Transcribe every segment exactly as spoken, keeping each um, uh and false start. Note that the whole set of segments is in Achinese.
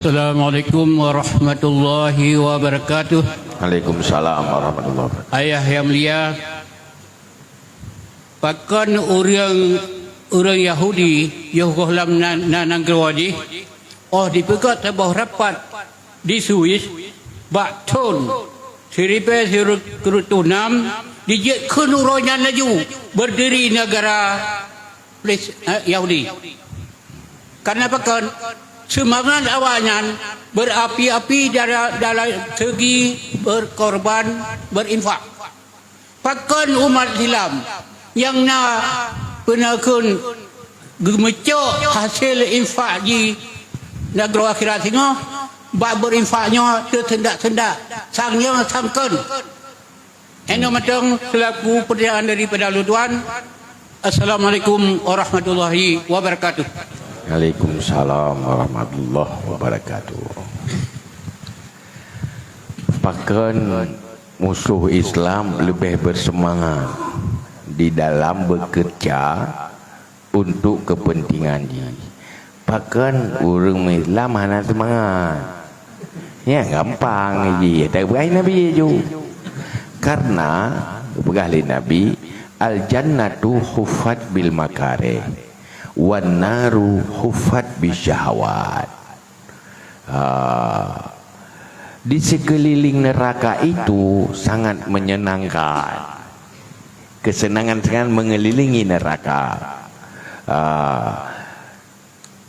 Assalamualaikum warahmatullahi wabarakatuh. Waalaikumsalam warahmatullahi wabarakatuh. Ayah yang mulia, pakon ureuëng, ureuëng Yahudi yoh goh lam na, na nanggroe jih, oh jipeugét saboh rapat di Swiss, bak thon siribée sireutôh nam, dijeuet kheun uroe nyan laju beudiri neugara Pales-, eh, Yahudi. Karena pakon? Seumangat awaknyan beurapi-api dara-, dalam segi berkorban, berinfak. Pakon umat Islam nyang na peuneukheun geumeucok hasil infak jih nanggroe akhirat singoh, bak berinfak nyoe teuseundak-seundak, sang nyoe sangkeun. Inoe mantong selaku pernyataan daripada ulôn tuan. Assalamualaikum warahmatullahi wabarakatuh. Waalaikumsalam warahmatullahi wabarakatuh. Pakon musuh Islam leubeh beuseumangat di dalam beukeureja untuk keupeuntengan jih. Pakon ureuëng Islam hana seumangat? Nyan gampang jih, tapi bukan Nabi ju. Karena peugah lé Nabi, "Al-jannatu huffat bil makarih, wan naru huffat bisyahawat." Ah, di sekeliling neraka itu sangat menyenangkan. Kesenangan-kesenangan mengelilingi neraka. Ah,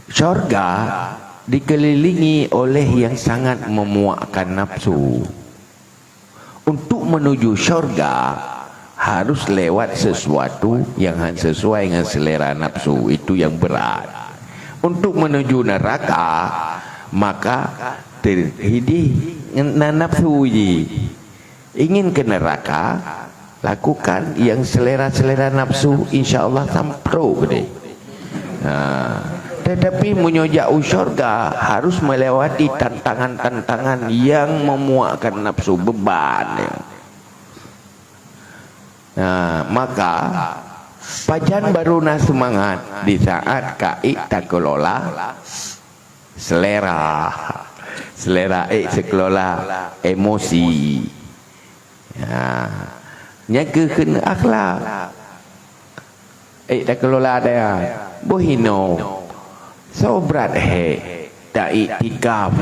syurga dikelilingi oleh yang sangat memuakkan nafsu. Untuk menuju syurga harus lewat sesuatu yang hana sesuai dengan selera nafsu, itu yang berat. Untuk menuju neraka, maka terhidih na-, nafsu jih. Ingin ke neraka, lakukan yang selera-selera nafsu, insya Allah sampai deh. Ha. Tetapi meunyoe jak u syurga harus melewati tantangan-tantangan yang memuakkan nafsu, beban dia. Nah, maka pajan baru na seumangat di saat ka ék takeulola selera. Selera ék takeulola emosi. Ya. Nyan keuh kheun akhlak. Ék takeulola daya. Boh inoe. Soe brat hék taiktikaf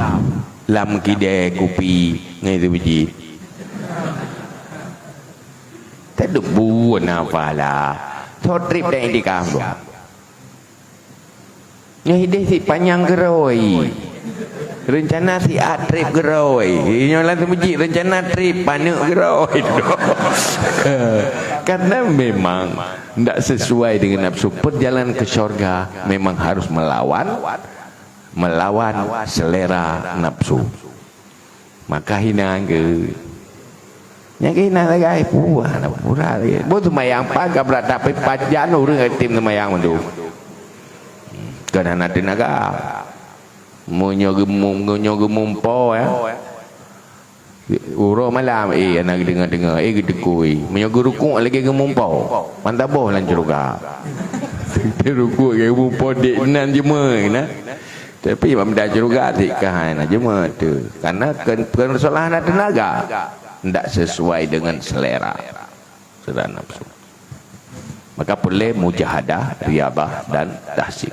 lam kidée kupi ngon itu beujit. Teudebu na pahala. Soe treb taiktikaf boh. Nyoe hideh si panyang geurôi. Rencana si a treb geurôi. Nyoe lam teumeuji rencana treb paneuk geurôi. Karena memang ndak sesuai dengan nafsu. Perjalanan ke syurga memang harus melawan, melawan selera nafsu. Maka hina ke. Nyang keu hina sagai, puah, na pura lagi. Boh seumayang paga brat, tapi pajan ureuëng item seumayang mandum. Keu hana teunaga. Meunyoe geumum-, meunyoe geumumpo, ya. Uroe malam, eh, hana geudeungoe-deungoe, eh, geuteukui. Meunyoe geurukuk lagi geumumpo, mantap boh lam syeuruga. Geurukuk lagi geumumpo, dek nan jeumeue, na. Tapi bak mita syeuruga sit ka hai na jeuet tu. Karena kon, kon solah na teunaga. Ndak sesuai dengan selera. Selera nafsu. Maka perlu mujahadah, riadah dan tahsin.